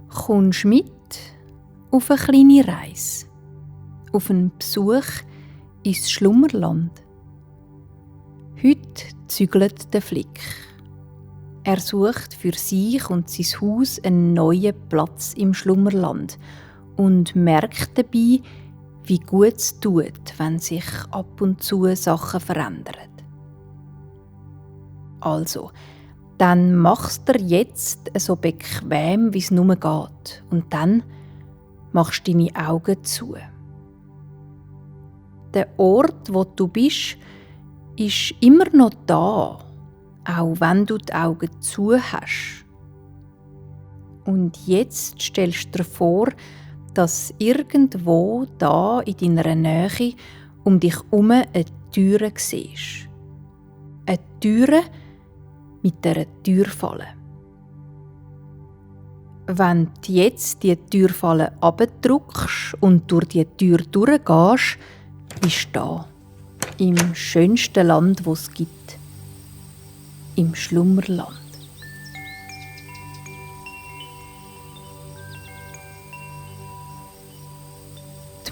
Kommst mit auf eine kleine Reise, auf einen Besuch ins Schlummerland. Heute zügelt der Flick. Er sucht für sich und sein Haus einen neuen Platz im Schlummerland und merkt dabei, wie gut es tut, wenn sich ab und zu Sachen verändern. Also, dann machst du dir jetzt so bequem, wie es nur geht. Und dann machst du deine Augen zu. Der Ort, wo du bist, ist immer noch da, auch wenn du die Augen zu hast. Und jetzt stellst du dir vor, dass irgendwo da in deiner Nähe um dich herum eine Türe siehst. Eine Türe mit einer Türfalle. Wenn du jetzt die Türfalle abdrückst und durch die Tür durchgehst, bist du da, im schönsten Land, das es gibt, im Schlummerland.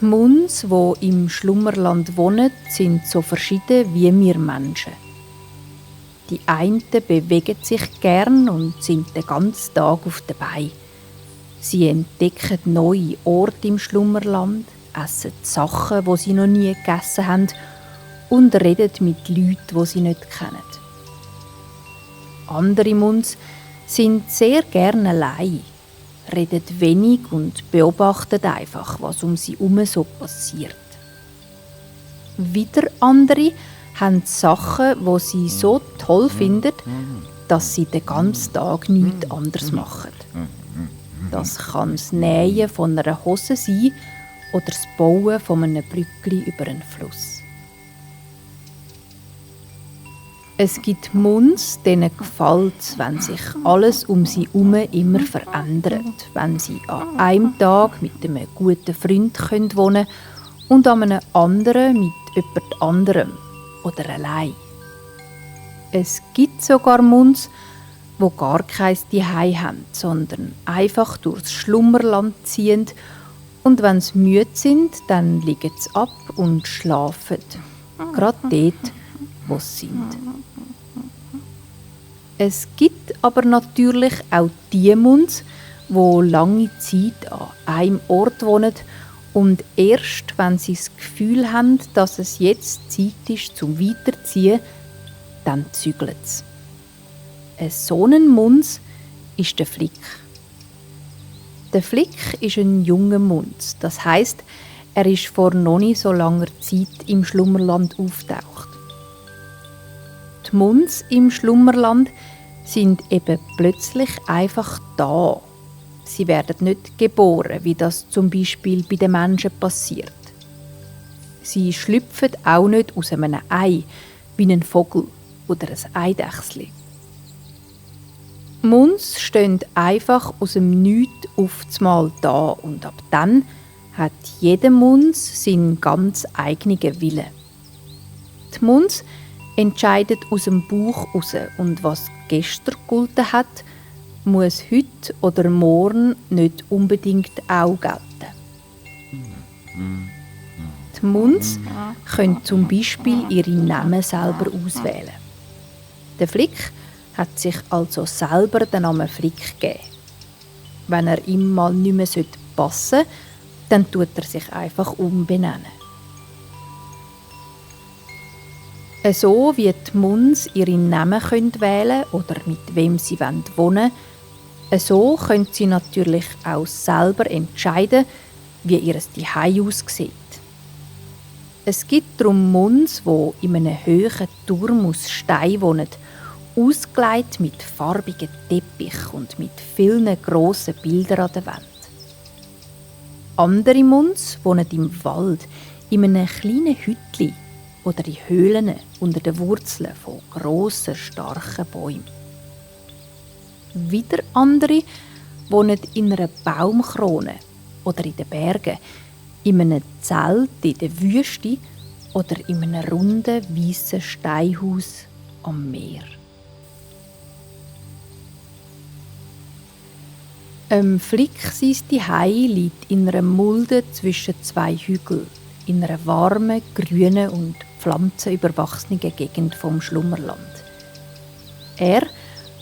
Die Muns, die im Schlummerland wohnen, sind so verschieden wie wir Menschen. Die einen bewegen sich gern und sind den ganzen Tag auf den Beinen. Sie entdecken neue Orte im Schlummerland, essen Sachen, die sie noch nie gegessen haben und reden mit Leuten, die sie nicht kennen. Andere Muns sind sehr gerne allein, reden wenig und beobachten einfach, was um sie herum so passiert. Wieder andere haben Sachen, die sie so toll finden, dass sie den ganzen Tag nichts anderes machen. Das kann das Nähen von einer Hose sein oder das Bauen von einem Brückli über einen Fluss. Es gibt Muns, denen gefällt es, wenn sich alles um sie herum immer verändert, wenn sie an einem Tag mit einem guten Freund wohnen können und an einem anderen mit jemand anderem oder allein. Es gibt sogar Muns, die gar kein Zuhause haben, sondern einfach durchs Schlummerland ziehen und wenn sie müde sind, dann liegen sie ab und schlafen, gerade dort, wo sie sind. Es gibt aber natürlich auch die Muns, die lange Zeit an einem Ort wohnen und erst, wenn sie das Gefühl haben, dass es jetzt Zeit ist zum Weiterziehen, dann zügeln sie. Ein so ein Muns ist der Flick. Der Flick ist ein junger Muns, das heisst, er ist vor noch nicht so langer Zeit im Schlummerland aufgetaucht. Die Muns im Schlummerland sind eben plötzlich einfach da. Sie werden nicht geboren, wie das zum Beispiel bei den Menschen passiert. Sie schlüpfen auch nicht aus einem Ei, wie ein Vogel oder ein Eidechsli. Muns stehen einfach aus dem Nichts auf einmal da und ab dann hat jeder Muns seinen ganz eigenen Willen. Die Muns entscheidet aus dem Bauch raus und was gestern gegolten hat, muss heute oder morgen nicht unbedingt auch gelten. Die Muns können zum Beispiel ihre Namen selber auswählen. Der Flick hat sich also selber den Namen Flick gegeben. Wenn er ihm mal nicht mehr passen sollte, dann tut er sich einfach umbenennen. So wie die Muns ihre Namen wählen können oder mit wem sie wohnen wollen, so können sie natürlich auch selber entscheiden, wie ihr Zuhause aussieht. Es gibt darum Muns, die in einem hohen Turm aus Stein wohnen, ausgelegt mit farbigen Teppich und mit vielen grossen Bildern an der Wand. Andere Muns wohnen im Wald, in einem kleinen Hütli oder in Höhlen unter den Wurzeln von grossen, starken Bäumen. Wieder andere wohnen in einer Baumkrone oder in den Bergen, in einem Zelt in der Wüste oder in einem runden, weißen Steinhaus am Meer. Flick sein Zuhause liegt in einer Mulde zwischen zwei Hügeln, in einer warmen, grünen und pflanzenüberwachsenen Gegend vom Schlummerland. Er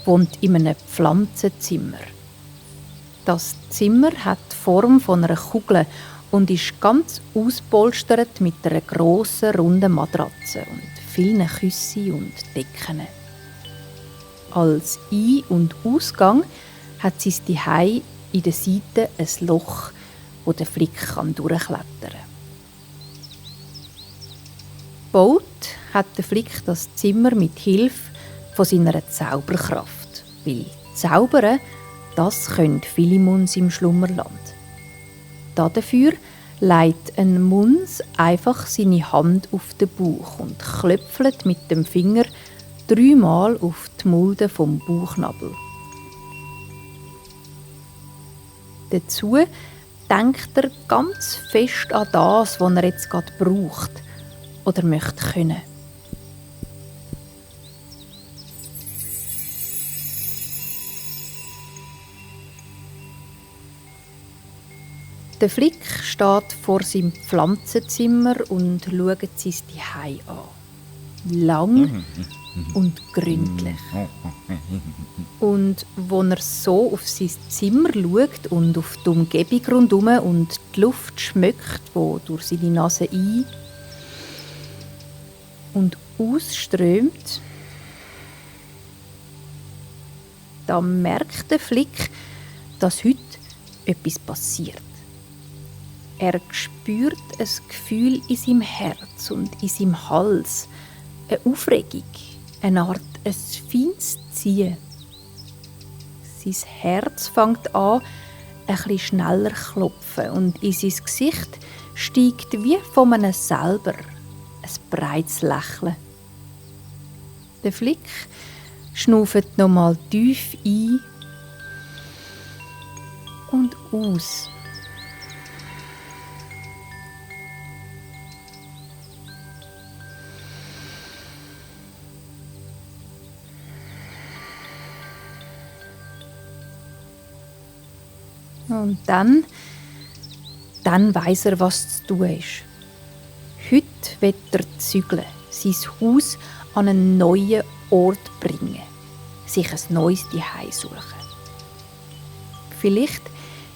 wohnt in einem Pflanzenzimmer. Das Zimmer hat die Form von einer Kugel und ist ganz auspolstert mit einer grossen, runden Matratze und vielen Küssen und Decken. Als Ein- und Ausgang hat sein Zuhause in der Seite ein Loch, wo der Flick durchklettern kann. Gebaut hat der Flick das Zimmer mit Hilfe von seiner Zauberkraft. Weil zaubern, das können viele Muns im Schlummerland. Dafür legt ein Muns einfach seine Hand auf den Bauch und klöpfelt mit dem Finger 3-mal auf die Mulde vom Bauchnabel. Dazu denkt er ganz fest an das, was er jetzt gerade braucht oder möchte können. Der Flick steht vor seinem Pflanzenzimmer und schaut sein Zuhause an. Lang und gründlich. Und als er so auf sein Zimmer schaut und auf die Umgebung rundherum und die Luft schmeckt, die durch seine Nase ein- und ausströmt, da merkt der Flick, dass heute etwas passiert. Er spürt ein Gefühl in seinem Herz und in seinem Hals, eine Aufregung, eine Art ein feines Ziehen. Sein Herz fängt an, ein bisschen schneller zu klopfen und in sein Gesicht steigt wie von einem selber ein breites Lächeln. Der Flick schnauft nochmal tief ein und aus. Und dann weiss er, was zu tun ist. Heute will er zügeln, sein Haus an einen neuen Ort bringen, sich ein neues Zuhause suchen. Vielleicht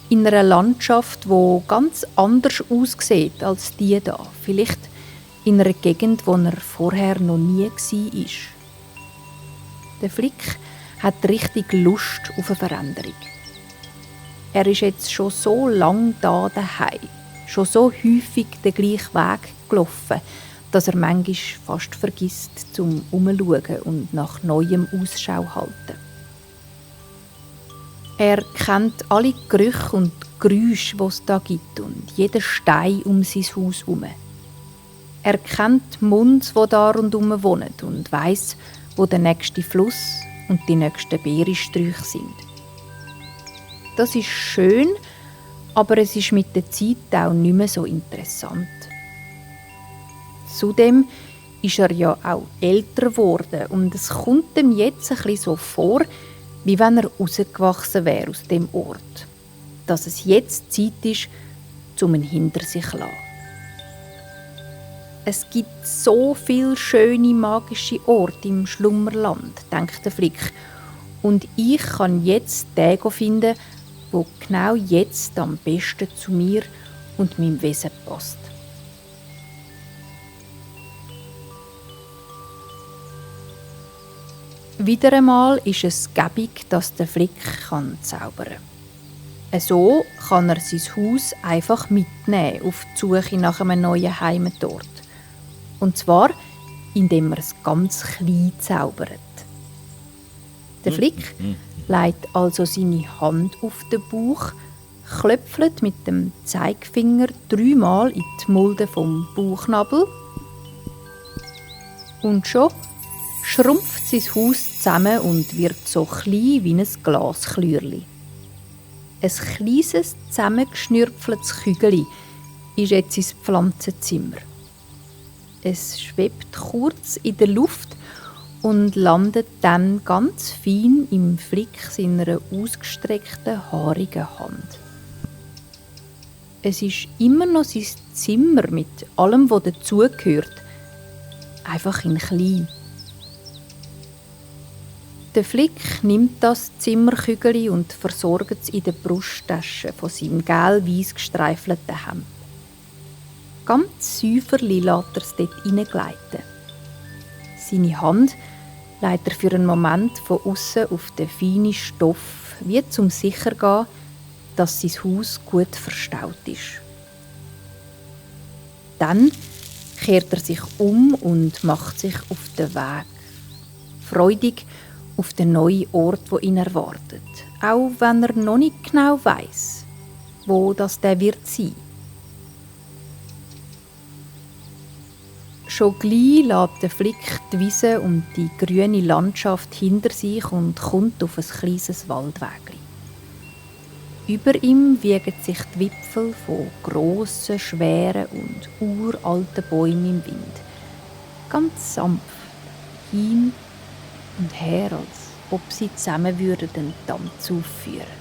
in einer Landschaft, die ganz anders aussieht als die hier. Vielleicht in einer Gegend, wo er vorher noch nie war. Der Flick hat richtig Lust auf eine Veränderung. Er ist jetzt schon so lange da daheim, schon so häufig den gleichen Weg gelaufen, dass er manchmal fast vergisst, zum Umschauen und nach Neuem Ausschau halten. Er kennt alle Gerüche und Geräusche, die es da gibt, und jeden Stein um sein Haus herum. Er kennt die Munds, die da rundherum wohnen, und weiss, wo der nächste Fluss und die nächsten Beerensträuche sind. Das ist schön, aber es ist mit der Zeit auch nicht mehr so interessant. Zudem ist er ja auch älter geworden und es kommt ihm jetzt ein bisschen so vor, wie wenn er rausgewachsen wäre aus dem Ort. Dass es jetzt Zeit ist, um ihn hinter sich zu lassen. Es gibt so viele schöne, magische Orte im Schlummerland, denkt der Flick. Und ich kann jetzt den finden, wo genau jetzt am besten zu mir und meinem Wesen passt. Wieder einmal ist es gäbig, dass der Flick zaubern kann. So kann er sein Haus einfach mitnehmen auf die Suche nach einem neuen Heimatort. Und zwar, indem er es ganz klein zaubert. Der Flick legt also seine Hand auf den Bauch, klöpfelt mit dem Zeigefinger 3-mal in die Mulde vom Bauchnabel und schon schrumpft sein Haus zusammen und wird so klein wie ein Glasklürli. Ein kleines, zusammengeschnürpfeltes Kügeli ist jetzt sein Pflanzenzimmer. Es schwebt kurz in der Luft und landet dann ganz fein im Flick seiner ausgestreckten, haarigen Hand. Es ist immer noch sein Zimmer mit allem, was dazugehört, einfach in klein. Der Flick nimmt das Zimmerkügeli und versorgt es in der Brusttasche von seinem gelb-weiss gestreifelten Hemd. Ganz säuferli lässt er es dort hineingleiten. Seine Hand legt er für einen Moment von außen auf den feinen Stoff, wie zum sichergehen, dass sein Haus gut verstaut ist. Dann kehrt er sich um und macht sich auf den Weg. Freudig auf den neuen Ort, wo ihn erwartet. Auch wenn er noch nicht genau weiss, wo das der wird sein. Schon gleich lässt der Flick die Wiese und die grüne Landschaft hinter sich und kommt auf ein kleines Waldwägli. Über ihm wiegen sich die Wipfel von grossen, schweren und uralten Bäumen im Wind. Ganz sanft, hin und her, als ob sie zusammen würden den Tanz aufführen.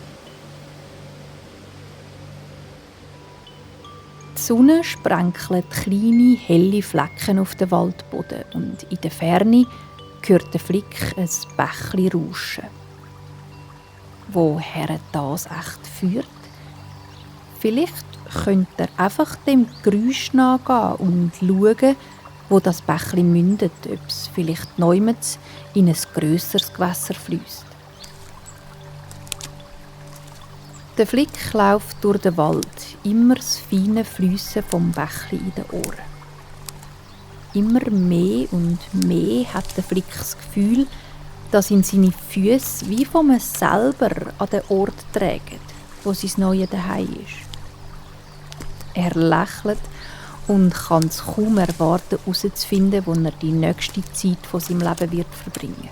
Die Sonne sprenkelt kleine, helle Flecken auf den Waldboden und in der Ferne hört der Flick ein Bächli rauschen. Woher das echt führt? Vielleicht könnte er einfach dem Geräusch nachgehen und schauen, wo das Bächli mündet, ob es vielleicht neumals in ein grösseres Gewässer fliesst. Der Flick läuft durch den Wald, immer das feine Fliessen vom Bächli in den Ohren. Immer mehr und mehr hat der Flick das Gefühl, dass ihn seine Füße wie von ihm selber an den Ort tragen, wo sein neues Zuhause ist. Er lächelt und kann es kaum erwarten, herauszufinden, wo er die nächste Zeit von seinem Leben wird verbringen.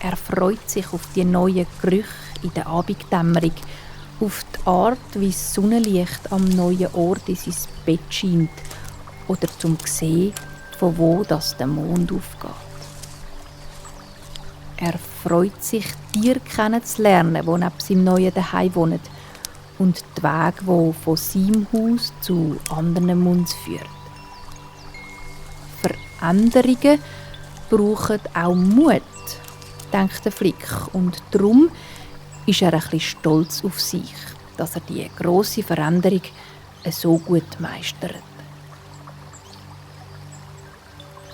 Er freut sich auf die neuen Gerüche in der Abenddämmerung, auf die Art, wie das Sonnenlicht am neuen Ort in sein Bett scheint oder zum sehen, von wo das der Mond aufgeht. Er freut sich, Tiere kennenzulernen, die neben seinem neuen Zuhause wohnen und die Wege, die von seinem Haus zu anderen Munds führen. Veränderungen brauchen auch Mut, denkt der Flick, und darum ist er ein bisschen stolz auf sich, dass er diese grosse Veränderung so gut meistert.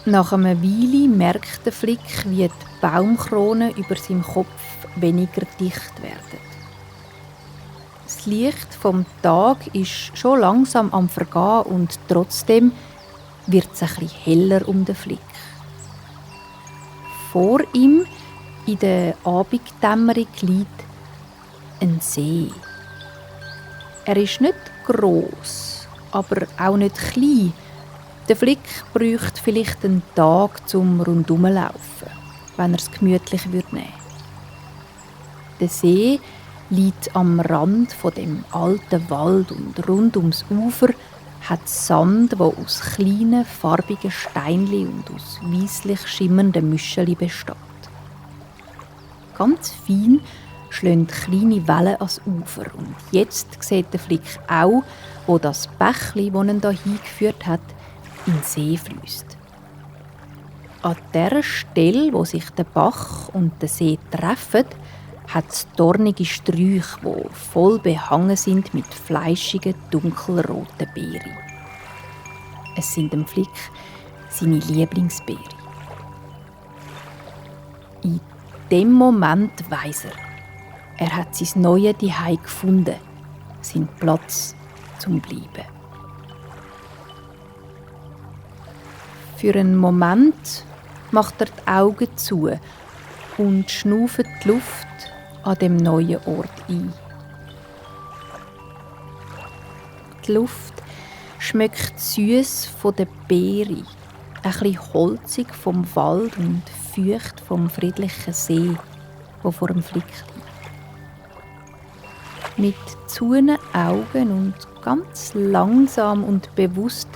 Nach einer Weile merkt der Flick, wie die Baumkronen über seinem Kopf weniger dicht werden. Das Licht vom Tag ist schon langsam am Vergehen und trotzdem wird es ein bisschen heller um den Flick. Vor ihm in der Abenddämmerung liegt ein See. Er ist nicht gross, aber auch nicht klein. Der Flick bräuchte vielleicht einen Tag zum Rundumlaufen, wenn er es gemütlich nehmen würde. Der See liegt am Rand von dem alten Wald und rund ums Ufer hat Sand, der aus kleinen, farbigen Steinchen und aus weisslich schimmernden Müscheli besteht. Ganz fein schlagen kleine Wellen ans Ufer und jetzt sieht der Flick auch, wo das Bächli, das ihn hier hingeführt hat, in den See fliesst. An der Stelle, wo sich der Bach und der See treffen, hat es dornige Sträuche, die voll behangen sind mit fleischigen, dunkelroten Beeren. Es sind dem Flick seine Lieblingsbeeren. In dem Moment weiss er hat sein neues Zuhause gefunden, seinen Platz zum Bleiben. Für einen Moment macht er die Augen zu und schnauft die Luft an dem neuen Ort ein. Die Luft schmeckt süß von den Beeren, ein bisschen holzig vom Wald und feucht vom friedlichen See, der vor dem Flick liegt. Mit zugehenden Augen und ganz langsam und bewusst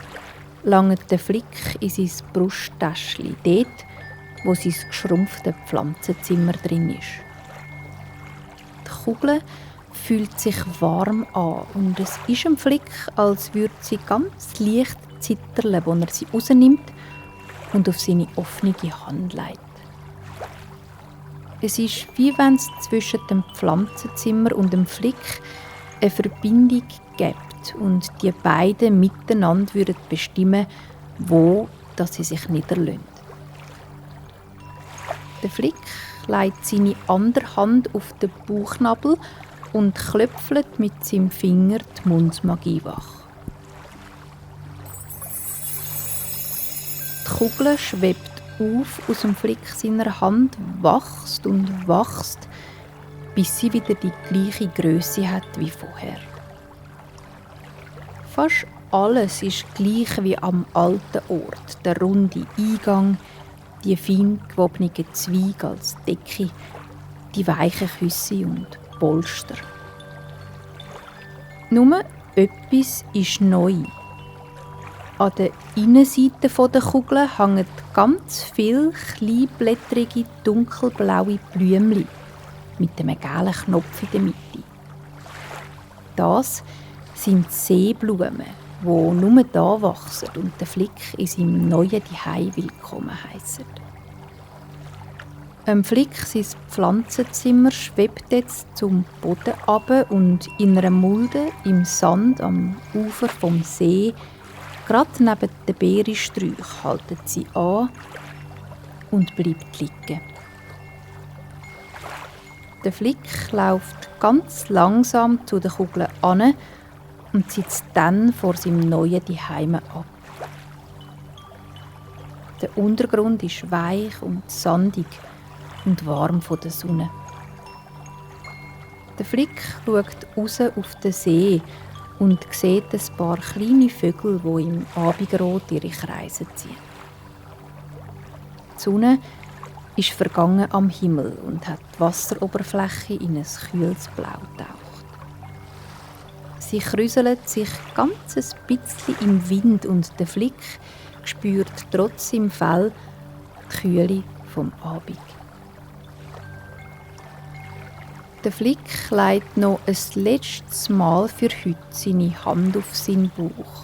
langt der Flick in sein Brusttäschchen, dort, wo sein geschrumpfte Pflanzenzimmer drin ist. Die Kugel fühlt sich warm an und es ist ihm Flick, als würde sie ganz leicht zittern, als er sie rausnimmt und auf seine offene Hand legt. Es ist, wie wenn es zwischen dem Pflanzenzimmer und dem Flick eine Verbindung gibt und die beiden miteinander würden bestimmen, wo dass sie sich niederlassen. Der Flick legt seine andere Hand auf den Bauchnabel und klöpfelt mit seinem Finger die Mundsmagie wach. Die Kugel schwebt auf aus dem Flick seiner Hand, wächst und wächst, bis sie wieder die gleiche Grösse hat wie vorher. Fast alles ist gleich wie am alten Ort. Der runde Eingang, die fein gewobenen Zweige als Decke, die weichen Küsse und Polster. Nur etwas ist neu. An der Innenseite der Kugel hängen ganz viele kleinblättrige, dunkelblaue Blümchen mit einem gelben Knopf in der Mitte. Das sind Seeblumen, die nur da wachsen und den Flick in seinem neuen Zuhause willkommen heissen. Flick, sein Pflanzenzimmer, schwebt jetzt zum Boden runter und in einer Mulde im Sand am Ufer vom See, gerade neben den Beerensträuchen, haltet sie an und bleibt liegen. Der Flick läuft ganz langsam zu der Kugel an und sitzt dann vor seinem neuen Zuhause ab. Der Untergrund ist weich und sandig und warm von der Sonne. Der Flick schaut raus auf den See und sieht ein paar kleine Vögel, die im Abendrot ihre Kreise ziehen. Die Sonne ist vergangen am Himmel und hat die Wasseroberfläche in ein kühles Blau getaucht. Sie kräuselt sich ganz ein bisschen im Wind und der Flick spürt trotz im Fell die Kühle vom Abend. Der Flick legt noch ein letztes Mal für heute seine Hand auf seinen Bauch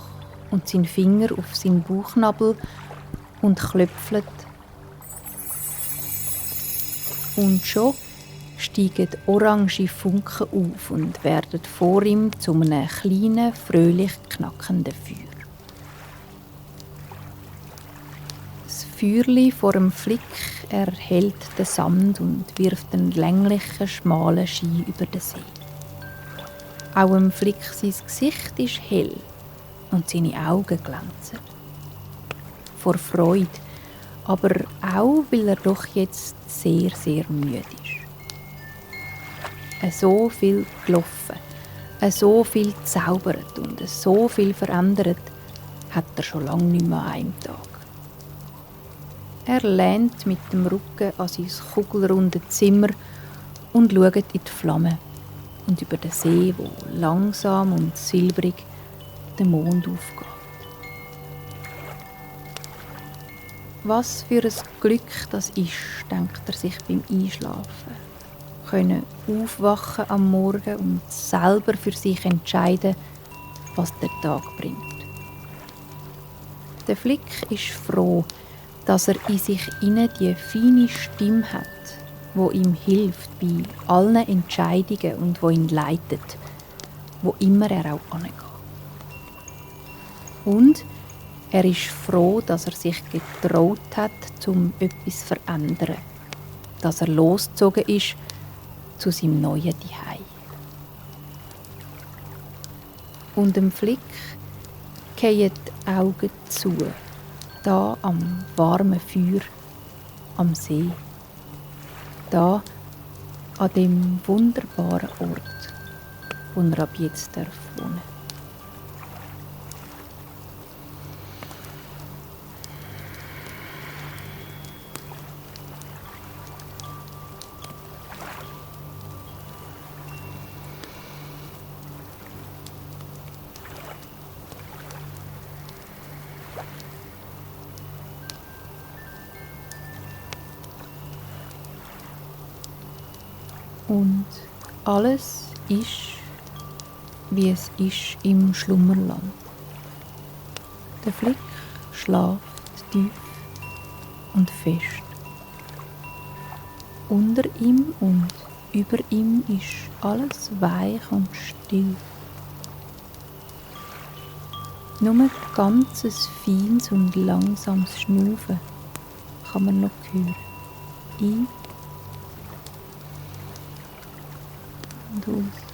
und seinen Finger auf seinen Bauchnabel und klöpfelt. Und schon steigen orange Funken auf und werden vor ihm zu einem kleinen, fröhlich knackenden Feuer. Das Feuerli vor dem Flick erhellt den Sand und wirft einen länglichen, schmalen Schein über den See. Auch dem Flick sein Gesicht ist hell und seine Augen glänzen. Vor Freude, aber auch, weil er doch jetzt sehr, sehr müde ist. So viel gelaufen, so viel gezaubert und so viel verändert hat er schon lange nicht mehr an einem Tag. Er lehnt mit dem Rücken an sein kugelrunde Zimmer und schaut in die Flammen und über den See, wo langsam und silbrig der Mond aufgeht. Was für ein Glück das ist, denkt er sich beim Einschlafen. Können aufwachen am Morgen und selber für sich entscheiden, was der Tag bringt. Der Flick ist froh, dass er in sich inne die feine Stimme hat, wo ihm hilft bei allen Entscheidungen und wo ihn leitet, wo immer er auch angeht. Und er ist froh, dass er sich getraut hat, um etwas zu verändern, dass er losgezogen ist zu seinem neuen Zuhause. Und dem Flick gehen die Augen zu, da am warmen Feuer am See, da an dem wunderbaren Ort, wo er ab jetzt wohnen darf. Und alles ist, wie es ist im Schlummerland. Der Flick schläft tief und fest. Unter ihm und über ihm ist alles weich und still. Nur ganzes feines und langsames Schnaufen kann man noch hören. Ein und aus.